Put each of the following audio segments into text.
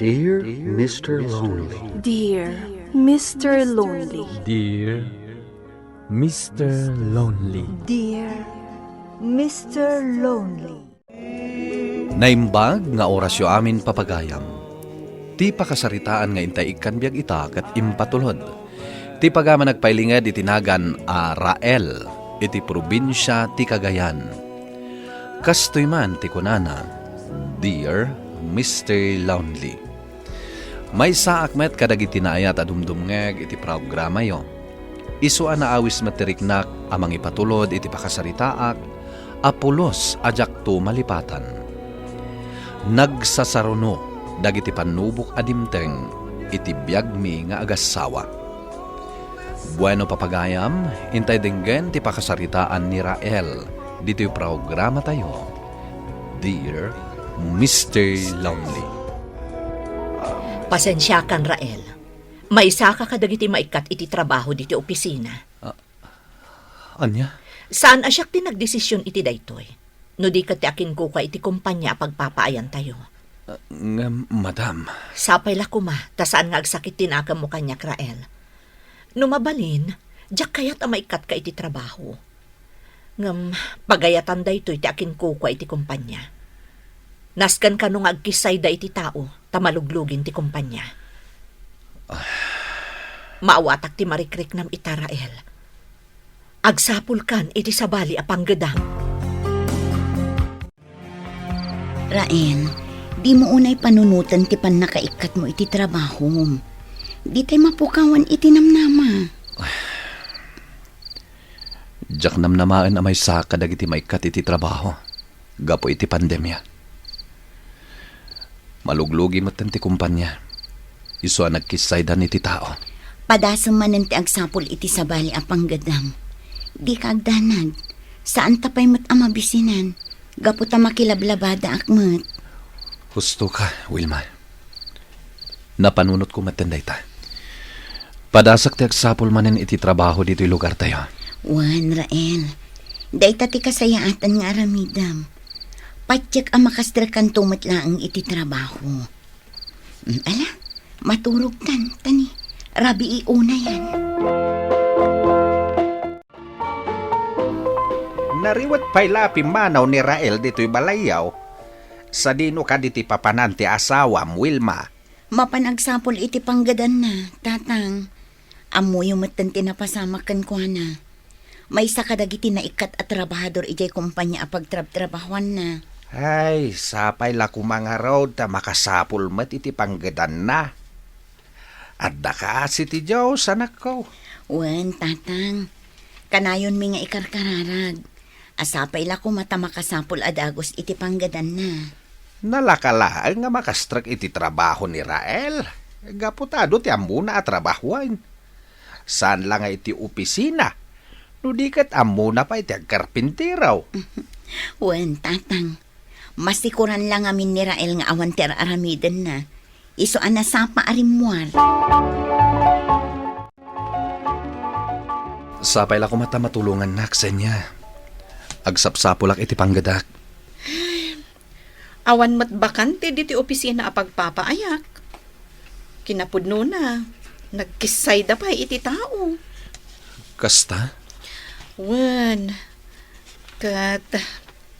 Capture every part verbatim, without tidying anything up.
Dear Mister Lonely. Dear Mister Lonely. Dear Mister Lonely. Dear Mister Lonely. Naimbag nga orasyo amin, papagayam. Ti pakasaritaan nga intay ikkan biag ita ket impatulod. Ti pagama nagpailinged iti nagan a Rael iti probinsia ti Cagayan. Kastoy man ti kunana, Dear Mister Lonely. Maysaak met kadagiti naayat a dumdumngeg iti programayo. Isu a naawis met ti riknak a mangipatulod iti pakasaritaak a pulos a diakto malipatan. Nagsasaruno dagiti pannubok a dimteng iti biagmi nga agassawa. Bueno, papagayam, intay denggen ti pakasaritaan ni Rael ditoy programatayo, Dear Mister Lonely. Pasensiakan, Rael. Maysaka kadagiti maikkat iti trabaho ditoy opisina. Ah, ania? Saan a siak ti nagdesisyon iti daytoy. No di ket ti akinkukua iti kompania a pagpapaayantayo. Ah, ngem, madam. Sapay la koma, ta saan nga agsakit ti nakemmo kaniak, Rael. No mabalin, diak kayat a maikkatka iti trabaho. Ngem pagayatan daytoy ti akinkukua iti kompania. Nasken kano nga agkissayda iti tao ta maluglugin ti kompania. Ah. Maawatak ti marikriknam ita, Rael. Agsapulkan iti sabali a panggedam. Rael, dimo unay panunoten ti pannakaikkatmo iti trabahom. Ditay mapukawan iti namnama. Diak namnamaen a maysa kadagiti maikkat iti trabaho gapu iti pandemia. Maluglugi metten ti kompania. Isu a nagkissaydan iti tao. Padasem manen ti agsapul iti sabali a panggedam. Dika agdanag. Saanta pay met a mabisinan. Gapu ta makilablabadaak met. Husto ka, Wilma. Napanunotko metten dayta. Padasek ti agsapul manen iti trabaho ditoy lugartayo. Wen, Rael. Dayta ti kasayaatan nga aramidem. Patiek a makastrekanto met laeng iti trabaho. Mm, ala, maturogtan, ta ni rabii unayen. Nariwet pay la a pimmanaw ni Rael ditoy balayyo. Sadino kadi ti papanan ti asawam, Wilma? Mapan agsapul iti panggedanna, Tatang. Ammoyo metten ti napasamak kenkuana. Maysa kadagiti naikkat a trabahador idiay kompania a pagtrabtrabahuanna. Ay, sapay la koma ngarud ta makasapul met iti panggedanna. Adda kaasi ti Dios, anakko. Wen, Tatang. Kanayonmi nga ikarkararag. A sapay la koma ta makasapul a dagus iti panggedanna. Nalaka laeng nga makastrek iti trabaho ni Rael. Gapu ta adu ti ammona a trabahoen. Saan la nga iti opisina, no di ket ammona pay ti agkarpintero. Wen, Tatang. Masikuran la ngamin ni Rael nga awan ti ar-aramidenna. Isu a nasapa a rimmuar. Sapay la koma ta matulongannak, Senya. Agsapsapulak iti panggedak. Awan met bakante ditoy opisina a pagpapaayak. Kinapudnona, nagkissayda pay iti tao. Kasta? Wen, ket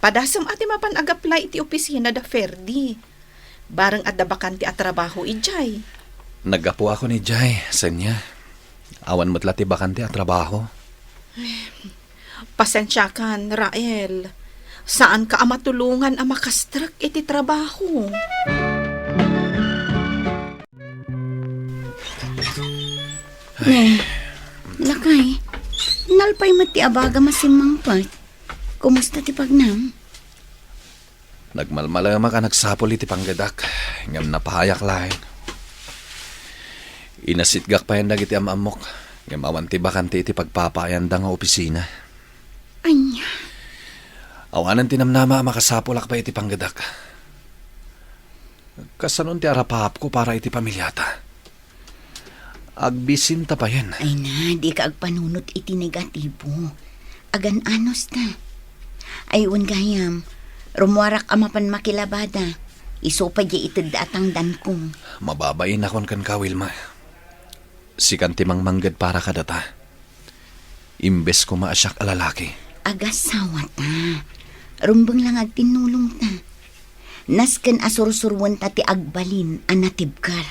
padasem a ti mapan ag-apply iti opisina da Ferdi. Bareng adda bakante a trabaho idiay. Naggapuakon idiay, Senya. Awan met la ti bakante a trabaho. Pasensiakan, Rael. Saanka a matulongan a makastrek iti trabaho. Ne, lakay, nalpay met ti abagam a simmangpet. Kumusta ti pagnam? Nagmalmalemak a nagsapul iti panggedak, ngem napahayak laeng. Inasitgak payen dagiti am-ammok, ngem awan ti bakante iti pagpapaayanda nga opisina. Ania? Awanen ti namnama a makasapulak pay iti panggedak. Kasanon ti arapaapko para iti pamiliata? Agbisinta payen. Ay na, dika agpanunot iti negatibo. Agan-anos ta. Ay, wen gayam, rummuarak a mapan makilabada. Isu pay diay itedda a tangdanko. Mababainakon kenka, Wilma. Sikan ti mangmangged para kadata. Imbes koma a siak a lalaki. Agasawata. Rumbeng la nga agtinnulongta. Nasken a sursuruenta ti agbalin a natibker.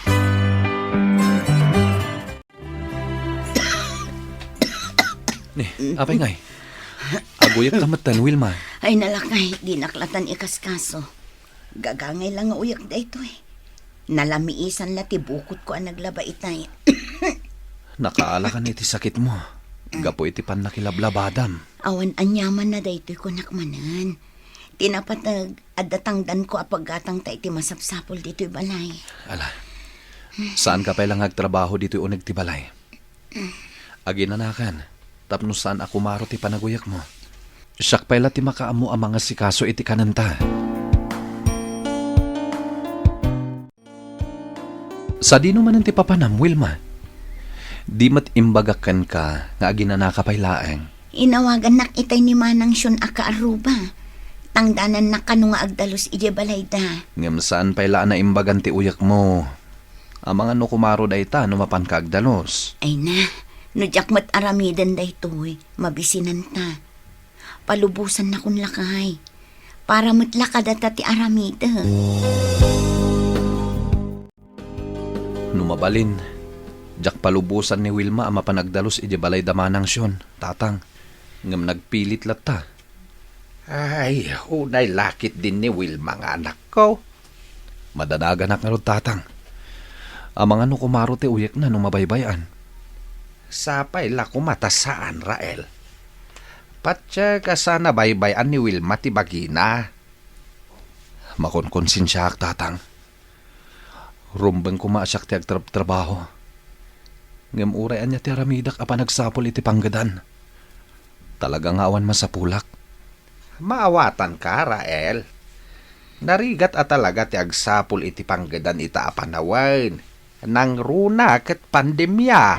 Ni, apay ngay? Aguyekka metten, Wilma. Ay, nalakay, dinak latan ikaskaso. Gagangay la nga uyek daytoy. Nalamiisan la ti bukotko a naglaba itay. Nakaalakan iti sakitmo gapu iti pannakilablabadam. Awan aniamanna daytoy, kunak manen. Ti napateg, adda tangdanko a paggatangta iti masapsapul ditoy balay. Ala, saanka pay la nga agtrabaho ditoy uneg ti balay? Aginanakan, tapno saan a kumaro ti panaguyekmo. Siak pay la ti makaammo a mangasikaso iti kanenta. Sadino manen ti papanam, Wilma? Di met imbagak kenka nga aginanaka pay laeng. Inawagannak itay ni Manang Sion a kaarruba. Tangdanannak kano nga agdalus idiay balayda. Ngem saan pay la a naimbagan ti uyekmo. Amangan no kumaro dayta no mapanka agdalus. Ay na, no diak met aramiden daytoy, mabisinanta. Palubosannakon lakay. Para met la kadata ti aramidek. No mabalin, diak palubosan ni Wilma a mapan agdalus idiay balay da Manang Sion, tatang. Ngem nagpilit latta. Ay, unay la ketdin ni Wilma nga anakko. Madanaganak ngarud, tatang. Amangan no kumaro ti uyekna no mabaybay-an. Sapay la koma ta saan, Rael. Patiek a saan a baybay-an ni Wilma ti bagina. Makonkonsensiaak, tatang. Rumbeng koma a siak ti agtrabtrabaho. Ngem uray ania ti aramidek a panagsapul iti panggedan. Talaga nga awan masapulak. Maawatanka, Rael. Narigat a talaga ti agsapul iti panggedan ita a panawen. Nangruna ket pandemia.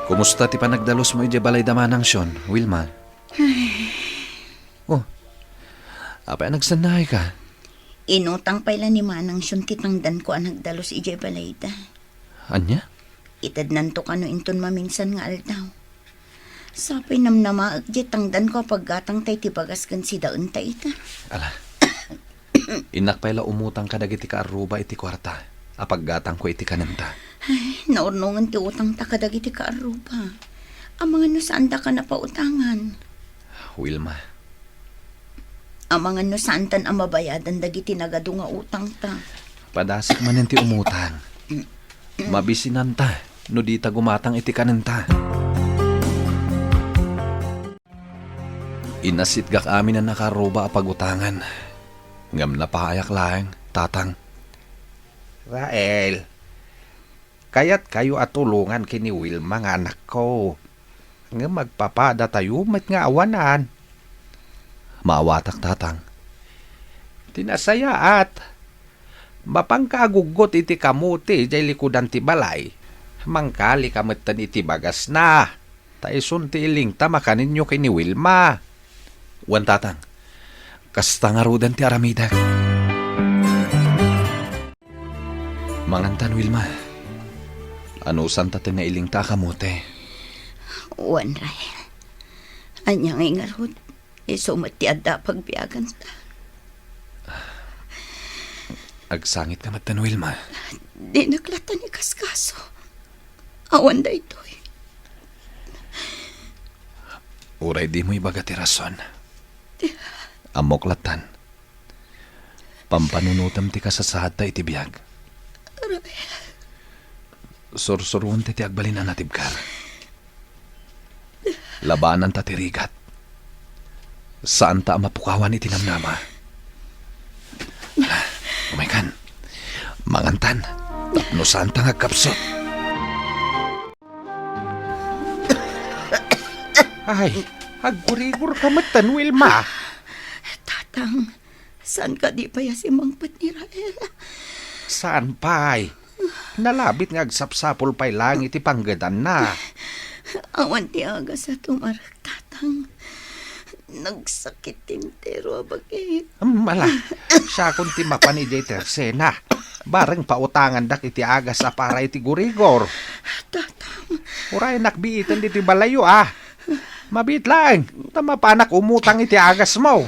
Kumusta ti panagdalusmo idiay balay da Manang Sion, Wilma? Oh, apay a nagsannayka? Inutang pay la ni Manang Sion ti tangdanko a nagdalus idiay balayda. Ania? Itednanto kano inton maminsan nga aldaw. Sapay namnamaek diay tangdanko a paggatangta iti bagas ken sidaenta ita. Ala. Innak pay la umutang kadagiti kaarruba iti kuarta a paggatangko iti kanenta. Ay, naurnongen ti utangta kadagiti kaarruba. Amangan no saandaka napautangan. Wilma. Amangan no saantan a mabayadan dagiti nagadu nga utangta. Padasek manen ti umutang. Mabisinanta no dita gumatang iti kanenta. Inasitgak amin a nakaarruba a pagutangan, ngem napaayak laeng, tatang. Rael, kayatkayo a tulongan ken ni Wilma nga anakko, ngem agpapadatayo met nga awanan. Maawatak, tatang. Ti nasayaat, mapanka aguggot iti kamote idiay likudan ti balay. Mangkalika metten iti bagasna. Ta isun ti ilingta makanenyo ken ni Wilma. Wen, tatang, kasta ngaruden ti aramidek. Mangantan, Wilma. Anusanta ti nailingta a kamote. Wen, Rael. Ania ngay ngarud? Isu met ti adda a pagbiaganta. Agsangitka metten, Wilma. Dinak latta ni kaskaso. Awan daytoy. Uray dimo ibaga ti rason. Ammok lattan. Pampanunotem ti kasasaadta iti biag. Rael. Sursuroenta ti agbalin a natibker. Labananta ti rigat. Saanta a mapukawan iti namnama. Ala, umaykan. Mangantan. Tapno saanta nga agkapsut. Ay, aggurigurka metten, Wilma. Tatang, saan kadi pay a simmangpet ni Rael? Saan pay? Nalabit nga agsapsapul pay laeng iti panggedanna. Awan ti agas a tumarek, Tatang. Nagsakit ti entero a bagik. Hmm, ala, siakon ti mapan idiay tersena. Bareng pautangandak iti agas a para iti gurigor. Tatang. Uray, nakbiiten ditoy balayyo, a. Mabiit laeng, ta mapanak umutang iti agasmo.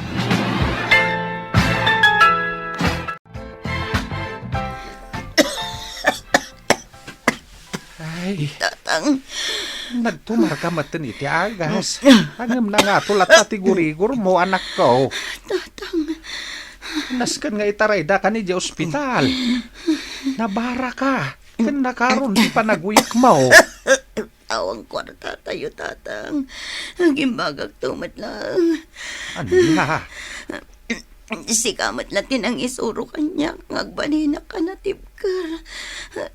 Ay, Tatang. Nagtumarka metten iti agas. Ngem nangato latta ti gurigormo, anakko. Tatang. Nasken nga itarayda kan idiay ospital. Nabaraka. Ken nakaron ti panaguyakmo. Awan kuartatayo, Tatang. Agimbagakto met laeng. Ania? Sika met la ti nangisuro kaniak nga agbalinak a natibker.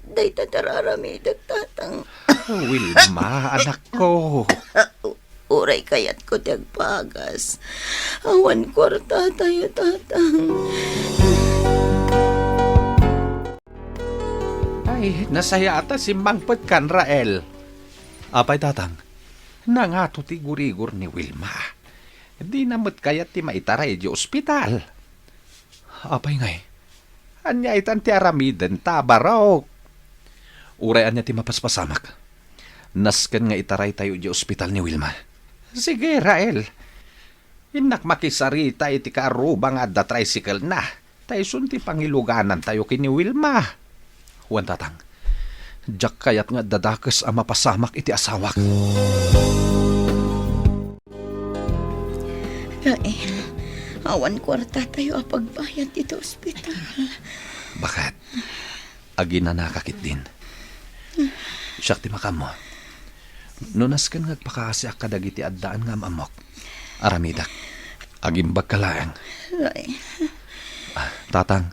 Dayta ti ar-aramidek, Tatang. Wilma, anakko. Uray kayatko ti agpagas. Awan kuartatayo, Tatang. Ay, nasayaat a simmangpetkan, Rael. Apay, Tatang, nangato ti gurigor ni Wilma. Dina met kayat ti maitaray idiay ospital. Apay ngay, ania itan ti aramidenta, Barok? Uray ania ti mapaspasamak, nasken nga itaraytayo idiay ospital ni Wilma. Sige, Rael. Innak makisarita iti kaarruba nga adda tricycle-na, ta isun ti pangiluganantayo ken ni Wilma. Wen, Tatang, diak kayat nga adda dakes a mapasamak iti asawak. Rael, awan kuartatayo a pagbayad iti ospital. Baket? Aginanaka ketdin. Siak ti makaammo. No nasken nga agpakaasiak kadagiti addaan nga am-ammok, aramidak. Agimbagka laeng. Ay. Ah, Tatang,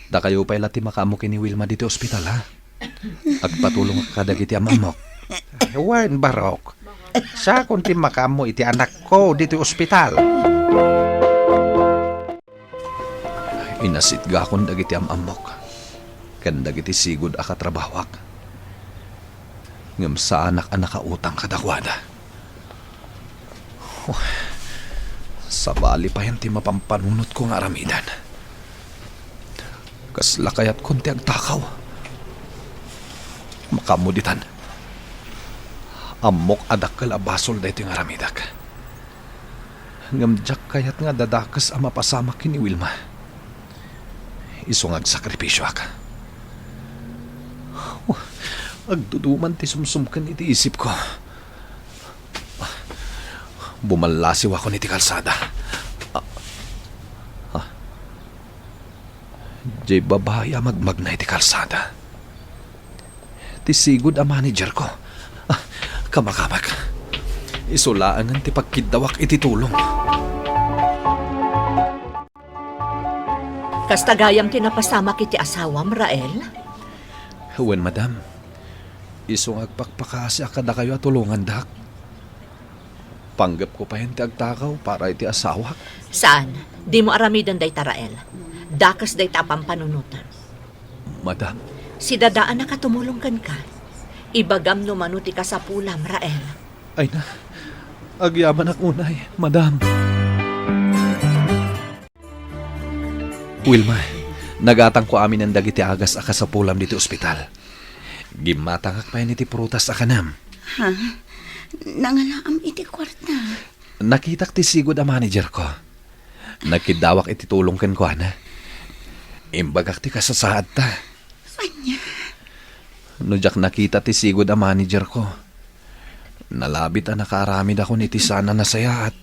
dakayo pay la ti makaammo ken ni Wilma ditoy ospital, ha? Agpatulongak kadagiti am-ammok. Wen, Barok. Siakon ti makaammo iti anakko ditoy ospital. Inasitgakon dagiti am-ammok ken dagiti sigud a katrabahoak, ngem saanak a nakautang kadakuada. Sabali payen ti mapampanunotko nga aramiden. Kasla kayatkon ti agtakaw? Makaammo ditan. Ammok a dakkel a basol daytoy nga aramidek. Ngem diak kayat nga adda dakes a mapasamak ken ni Wilma. Isu nga agsakripisioak. Agduduman ti sumsumken iti isipko. Bumallasiwakon iti kalsada. Ah. Ah. Diay babai a magmagna iti kalsada. Ti sigud a managerko. Ah, kamakamak. Isu laengen ti pagkiddawak iti tulong. Kasta gayam ti napasamak iti asawam, Rael? Wen, madam. Isu nga agpakpakaasiak kadakayo a tulongandak. Panggepko payen ti agtakaw para iti asawak. Saan? Dimo aramiden dayta, Rael. Dakes dayta a pampanunotem. Madam. Si Dadaanak a tumulong kenka. Ibagam no mano ti kasapulam, Rael. Ay na, agyamanak unay, madam. Wilma, nagatangko aminen dagiti agas a kasapulam ditoy ospital. Gimmatangak payen iti prutas a kanem. Ha? Nangalaam iti kuarta? Nakitak ti sigud a managerko. Nagkiddawak iti tulong kenkuana. Imbagak ti kasasaadta. Ania? No diak nakita ti sigud a managerko, nalabit a nakaaramidakon iti saan a nasayaat.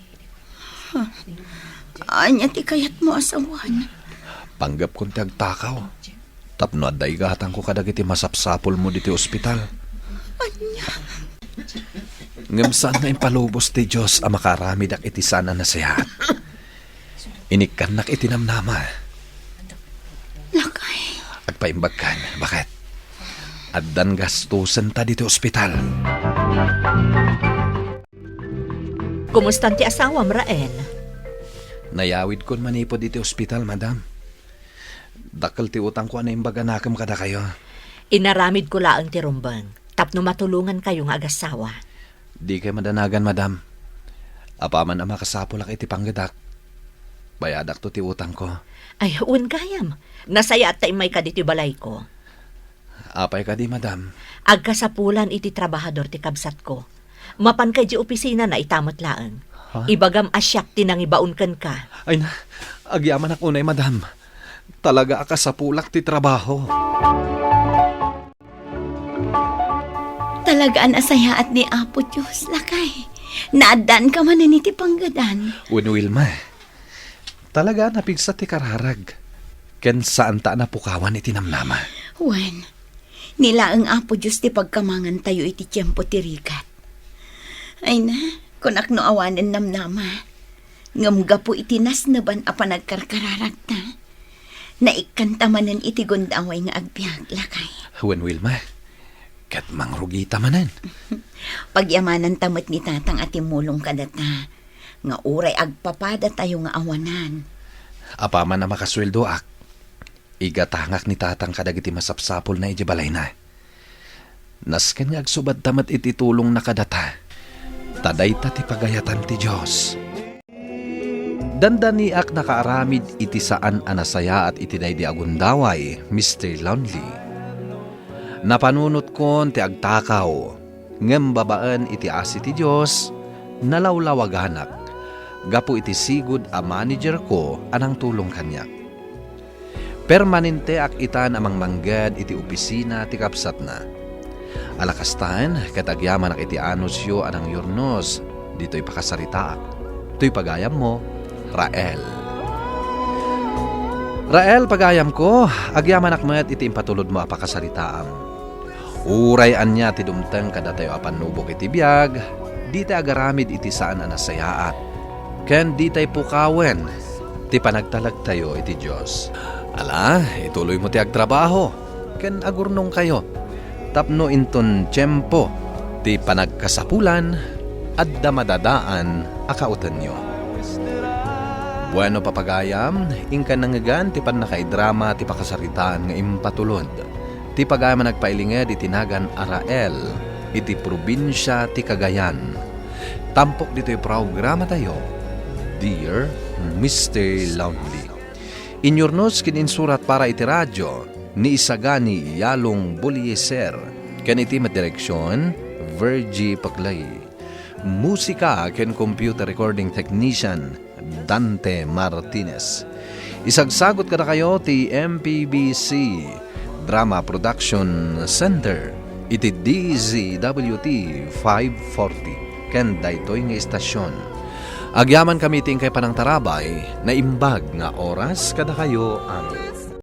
Ania ti kayatmo a sawen? Panggepkon ti agtakaw tapno adda igatangko kadagiti masapsapulmo ditoy ospital. Ania? Ngem saan nga impalubos ti Dios a makaaramidak iti saan a nasayaat. Inikkannak iti namnama. Lakay. Agpaimbagkan, baket? Addan gastosenta ditoy ospital. Kumustan ti asawam, Rael? Nayawidkon manipud iti ospital, madam. Dakkel ti utangko a naimbag a nakem kadakayo. Inaramidko laeng ti rumbeng tapno matulongankayo nga agassawa. Dikay madanagan, madam. Apaman a makasapulak iti panggedak, bayadakto ti utangko. Ay, wen gayam. Nasayaat ta immayka ditoy balayko. Apay kadi, madam? Agkasapulan iti trabahador ti kabsatko. Mapanka idiay opisinana ita met laeng. Ha? Ibagam a siak ti nangibaon kenka. Ay na, agyamanak unay, madam. Talaga a kasapulak ti trabaho. Talaga a nasayaat ni Apo Dios, lakay. Naaddaanka manen iti panggedan. Wen, Wilma, talaga a napigsa ti kararag, ken saanta a napukawan iti namnama. Wen, ni laeng Apo Dios ti pagkamangantayo iti tiempo ti rigat. Ay na, kunak no awanen namnama. Ngem gapu iti nasneban a panagkarkararagta, naikkanta manen iti gundaway nga agbiag, lakay. Wen, Wilma, ket mangrugita manen. Pagyamananta met ni Tatang a timmulong kadata, nga uray agpapadatayo nga awanan. Apaman a makasueldoak, igatangak ni Tatang kadagiti masapsapulna idiay balayna. Nasken nga agsubadta met iti tulongna kadata, ta dayta ti pagayatan ti Dios. Dandaniak nakaaramid iti saan a nasayaat iti daydi a gundaway, Mister Lonely. Napanunotkon ti agtakaw, ngem babaen iti asi ti Dios, nalawlawaganak gapu iti sigud a managerko a nangtulong kaniak. Permanenteak itan a mangmangged iti opisina ti kabsatna. Ala kastan, ket agyamanak iti anusyo a nangyurnos ditoy pakasaritaak. Toy pagayammo, Rael. Rael, pagayamko, agyamanak met iti impatulodmo a pakasaritaam. Uray ania ti dumteng kadatayo a pannubok iti biag, ditay agaramid iti saan a nasayaat, ken ditay pukawen ti panagtalektayo iti Dios. Ala, ituloymo ti agtrabaho ken agurnongkayo tapno inton tiempo ti panagkasapulan, adda madadaan a kaotenyo. Bueno, papagayam, inka nangngegan ti pannakaidrama ti pakasaritaan nga impatulod ti pagayam a nagpailinged iti nagan a Rael iti probinsia ti Cagayan. Tampok ditoy programatayo, Dear Mister Lonely. Inyurnos ken insurat para iti radio ni Isagani Yalong Bolieser ken iti met direksion, Virgie Paclay. Musika ken computer recording technician, Dante Martinez. Isagsagot kadakayo ti M P B C Drama Production Center iti D Z W T five forty ken daytoy nga istasyon. Agyamankami iti inkay panangtarabay, naimbag nga oras kadakayo amin.